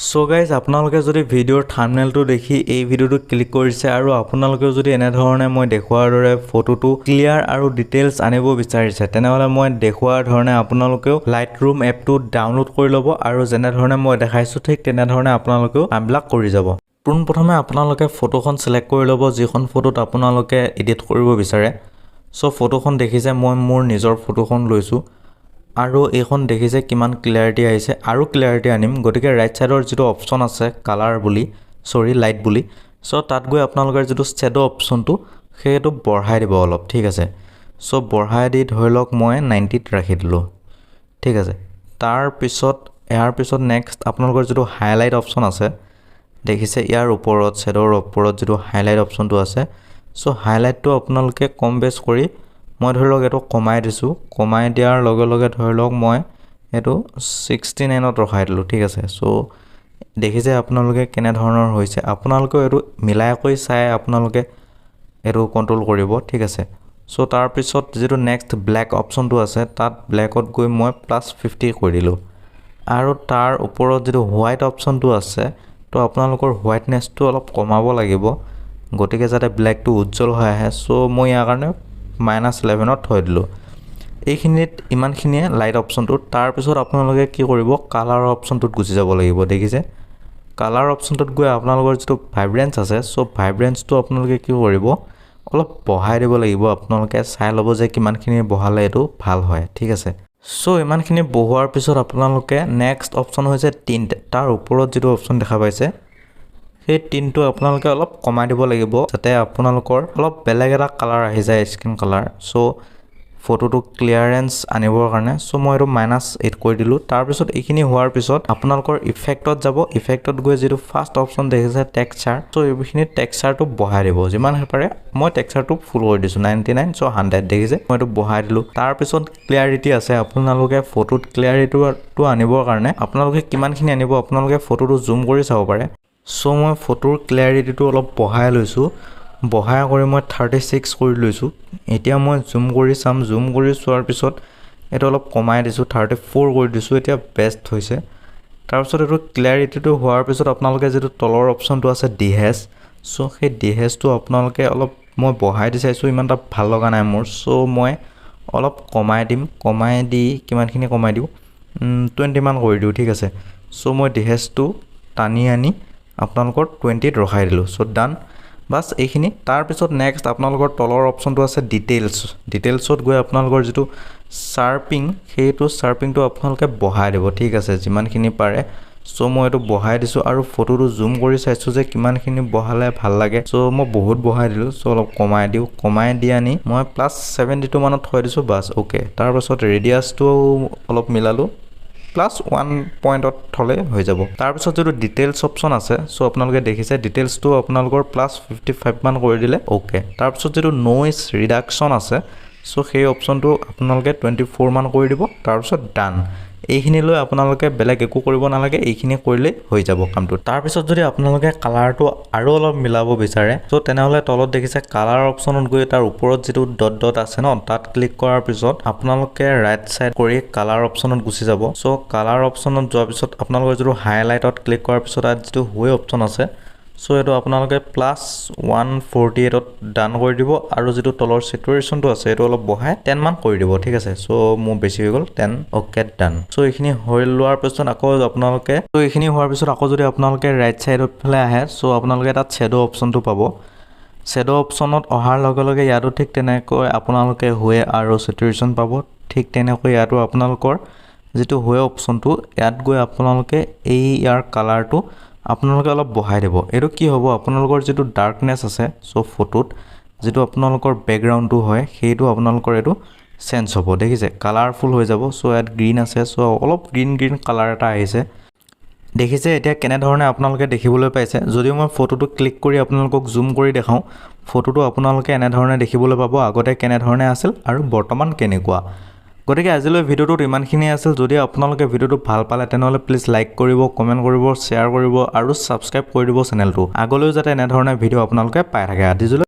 চ' guys, আপোনালোকে যদি ভিডিঅ'ৰ থাম্বনেইলটো দেখি এই ভিডিঅ'টো ক্লিক কৰিছে আৰু আপোনালোকেও যদি এনেধৰণে মই দেখুওৱাৰ দৰে ফটোটো ক্লিয়াৰ আৰু ডিটেইলছ আনিব বিচাৰিছে, তেনেহ'লে মই দেখুওৱাৰ ধৰণে আপোনালোকেও লাইট ৰুম এপটো ডাউনলোড কৰি ল'ব আৰু যেনেধৰণে মই দেখাইছোঁ, ঠিক তেনেধৰণে আপোনালোকেও কামবিলাক কৰি যাব। পোনপ্ৰথমে আপোনালোকে ফটোখন চিলেক্ট কৰি ল'ব, যিখন ফটোত আপোনালোকে এডিট কৰিব বিচাৰে। চ' ফটোখন দেখিছে, মই মোৰ নিজৰ ফটোখন লৈছোঁ আৰু এইখন দেখিছে কিমান ক্লিয়াৰিটি আহিছে। আৰু ক্লিয়াৰিটি আনিম, গতিকে ৰাইট ছাইডৰ যিটো অপশ্যন আছে কালাৰ বুলি, চৰি, লাইট বুলি, চ' তাত গৈ আপোনালোকে যিটো শ্বেড' অপশ্যনটো, সেইটো বঢ়াই দিব অলপ, ঠিক আছে। চ' বঢ়াই দি ধৰি লওক মই 90ত ৰাখি দিলোঁ, ঠিক আছে। তাৰপিছত ইয়াৰ পিছত নেক্সট আপোনালোকৰ যিটো হাইলাইট অপশ্যন আছে, দেখিছে, ইয়াৰ ওপৰত, শ্বেডৰ ওপৰত যিটো হাইলাইট অপশ্যনটো আছে, চ' হাইলাইটটো আপোনালোকে কম বেছ কৰি মই ধৰি লওক এইটো কমাই দিছোঁ। কমাই দিয়াৰ লগে লগে ধৰি লওক মই এইটো 69ত ৰখাই দিলোঁ, ঠিক আছে। চ' দেখিছে আপোনালোকে কেনেধৰণৰ হৈছে। আপোনালোকেও এইটো মিলাই কৰি চাই আপোনালোকে এইটো কণ্ট্ৰল কৰিব, ঠিক আছে। চ' তাৰপিছত যিটো নেক্সট ব্লেক অপশ্যনটো আছে, তাত ব্লেকত গৈ মই +50 কৰি দিলোঁ। আৰু তাৰ ওপৰত যিটো হোৱাইট অপশ্যনটো আছে, তো আপোনালোকৰ হোৱাইটনেছটো অলপ কমাব লাগিব, গতিকে যাতে ব্লেকটো উজ্জ্বল হৈ আহে। চ' মই ইয়াৰ কাৰণে -11ত থৈ দিলোঁ। এইখিনিত ইমানখিনিয়ে লাইট অপশ্যনটো। তাৰপিছত আপোনালোকে কি কৰিব? কালাৰ অপশ্যনটোত গুচি যাব লাগিব। দেখিছে, কালাৰ অপশ্যনটোত গৈ আপোনালোকৰ যিটো ভাইব্ৰেঞ্চ আছে, চ' ভাইব্ৰেঞ্চটো আপোনালোকে কি কৰিব? অলপ বঢ়াই দিব লাগিব। আপোনালোকে চাই ল'ব যে কিমানখিনি বঢ়ালে এইটো ভাল হয়, ঠিক আছে। চ' ইমানখিনি বঢ়োৱাৰ পিছত আপোনালোকে নেক্সট অপশ্যন হৈছে টিণ্ট। তাৰ ওপৰত যিটো অপশ্যন দেখা পাইছে, সেই টিণ্টটো আপোনালোকে অলপ কমাই দিব লাগিব, যাতে আপোনালোকৰ অলপ বেলেগ এটা কালাৰ আহি যায়, স্কিন কালাৰ। চ' ফটোটো ক্লিয়াৰেঞ্চ আনিবৰ কাৰণে চ' মই এইটো -8 কৰি দিলোঁ। তাৰপিছত এইখিনি হোৱাৰ পিছত আপোনালোকৰ ইফেক্টত যাব। ইফেক্টত গৈ যিটো ফাৰ্ষ্ট অপশ্যন দেখিছে টেক্সচাৰ, চ' এইখিনি টেক্সচাৰটো বঢ়াই দিব যিমান পাৰে। মই টেক্সচাৰটো ফুল কৰি দিছোঁ, 99, চ' 100। দেখিছে, মই এইটো বঢ়াই দিলোঁ। তাৰপিছত ক্লিয়াৰিটি আছে। আপোনালোকে ফটোত ক্লিয়াৰিটিটো আনিবৰ কাৰণে আপোনালোকে কিমানখিনি আনিব, আপোনালোকে ফটোটো জুম কৰি চাব পাৰে। চ' মই ফটোৰ ক্লিয়াৰিটিটো অলপ বঢ়াই লৈছোঁ। বঢ়াই কৰি মই 36 কৰি লৈছোঁ। এতিয়া মই জুম কৰি চাম। জুম কৰি চোৱাৰ পিছত এইটো অলপ কমাই দিছোঁ, 34 কৰি দিছোঁ। এতিয়া বেষ্ট হৈছে। তাৰপিছত এইটো ক্লিয়াৰিটিটো হোৱাৰ পিছত আপোনালোকে যিটো তলৰ অপশ্যনটো আছে ডিহেজ, চ' সেই ডিহেজটো আপোনালোকে অলপ মই বঢ়াই দি চাইছোঁ, ইমান এটা ভাল লগা নাই মোৰ। চ' মই অলপ কমাই দিম। কমাই দি কিমানখিনি কমাই দিওঁ? 20মান কৰি দিওঁ, ঠিক আছে। চ' মই ডিহেজটো টানি আনি আপোনালোকৰ 20ত ৰখাই দিলোঁ। চ' ডান, বাছ এইখিনি। তাৰপিছত নেক্সট আপোনালোকৰ তলৰ অপশ্যনটো আছে ডিটেইলছ। ডিটেইলছত গৈ আপোনালোকৰ যিটো শ্বাৰ্পিং, সেইটো শ্বাৰ্পিংটো আপোনালোকে বঢ়াই দিব, ঠিক আছে, যিমানখিনি পাৰে। চ' মই এইটো বঢ়াই দিছোঁ আৰু ফটোটো জুম কৰি চাইছোঁ যে কিমানখিনি বঢ়ালে ভাল লাগে। চ' মই বহুত বঢ়াই দিলোঁ। চ' অলপ কমাই দিওঁ। কমাই দি আনি মই +72 মানত থৈ দিছোঁ, বাছ, অ'কে। তাৰপাছত ৰেডিয়াছটো অলপ মিলালোঁ, +1 পইণ্টত থ'লে হৈ যাব। তাৰপিছত যিটো ডিটেইলছ অপশ্যন আছে, চ' আপোনালোকে দেখিছে, ডিটেইলছটো আপোনালোকৰ +55 মান কৰি দিলে অ'কে। তাৰপিছত যিটো নইজ ৰিডাকশ্যন আছে, চ' সেই অপশ্যনটো আপোনালোকে 24 মান কৰি দিব। তাৰপিছত ডান। এইখিনিলৈ আপোনালোকে বেলেগ একো কৰিব নালাগে, এইখিনি কৰিলেই হৈ যাব কামটো। তাৰপিছত যদি আপোনালোকে কালাৰটো আৰু অলপ মিলাব বিচাৰে, চ' তেনেহ'লে তলত দেখিছে কালাৰ অপশ্যনত গৈ তাৰ ওপৰত যিটো ডট ডট আছে ন, তাত ক্লিক কৰাৰ পিছত আপোনালোকে ৰাইট ছাইড কৰি কালাৰ অপশ্যনত গুচি যাব। চ' কালাৰ অপশ্যনত যোৱাৰ পিছত আপোনালোকৰ যিটো হাইলাইটত ক্লিক কৰাৰ পিছত তাত যিটো হুৱে অপশ্যন আছে, চ' এইটো আপোনালোকে +148ত ডান কৰি দিব আৰু যিটো তলৰ চেটুৰেশ্যনটো আছে, এইটো অলপ বঢ়াই 10 মান কৰি দিব, ঠিক আছে। চ' মোৰ বেছি হৈ গ'ল, 10, অ'কে, ডান। চ' এইখিনি হৈ লোৱাৰ পিছত আকৌ আপোনালোকে, চ' এইখিনি হোৱাৰ পিছত আকৌ যদি আপোনালোকে ৰাইট ছাইডত ফালে আহে, চ' আপোনালোকে তাত শ্বেড' অপশ্যনটো পাব। শ্বেড' অপশ্যনত অহাৰ লগে লগে ইয়াতো ঠিক তেনেকৈ আপোনালোকে হুৱে আৰু চেটুৰেশ্যন পাব। ঠিক তেনেকৈ ইয়াতো আপোনালোকৰ যিটো হুৱে অপশ্যনটো, ইয়াত গৈ আপোনালোকে এই ইয়াৰ কালাৰটো আপোনালোকে অলপ বঢ়াই দিব। এইটো কি হ'ব? আপোনালোকৰ যিটো ডাৰ্কনেছ আছে, চ' ফটোত যিটো আপোনালোকৰ বেকগ্ৰাউণ্ডটো হয়, সেইটো আপোনালোকৰ এইটো চেঞ্জ হ'ব। দেখিছে, কালাৰফুল হৈ যাব। চ' ইয়াত গ্ৰীণ আছে, চ' অলপ গ্ৰীণ গ্ৰীণ কালাৰ এটা আহিছে। দেখিছে, এতিয়া কেনেধৰণে আপোনালোকে দেখিবলৈ পাইছে। যদি মই ফটোটো ক্লিক কৰি আপোনালোকক জুম কৰি দেখাওঁ, ফটোটো আপোনালোকে এনেধৰণে দেখিবলৈ পাব, আগতে কেনেধৰণে আছিল আৰু বৰ্তমান কেনেকুৱা। গতিকে আজিলৈ ভিডিঅ'টোত ইমানখিনিয়ে আছিল। যদি আপোনালোকে ভিডিঅ'টো ভাল পালে, তেনেহ'লে প্লিজ লাইক কৰিব, কমেণ্ট কৰিব, শ্বেয়াৰ কৰিব আৰু ছাবস্ক্ৰাইব কৰি দিব চেনেলটো, আগলৈও যাতে এনেধৰণে ভিডিঅ' আপোনালোকে পাই থাকে। আজিলৈ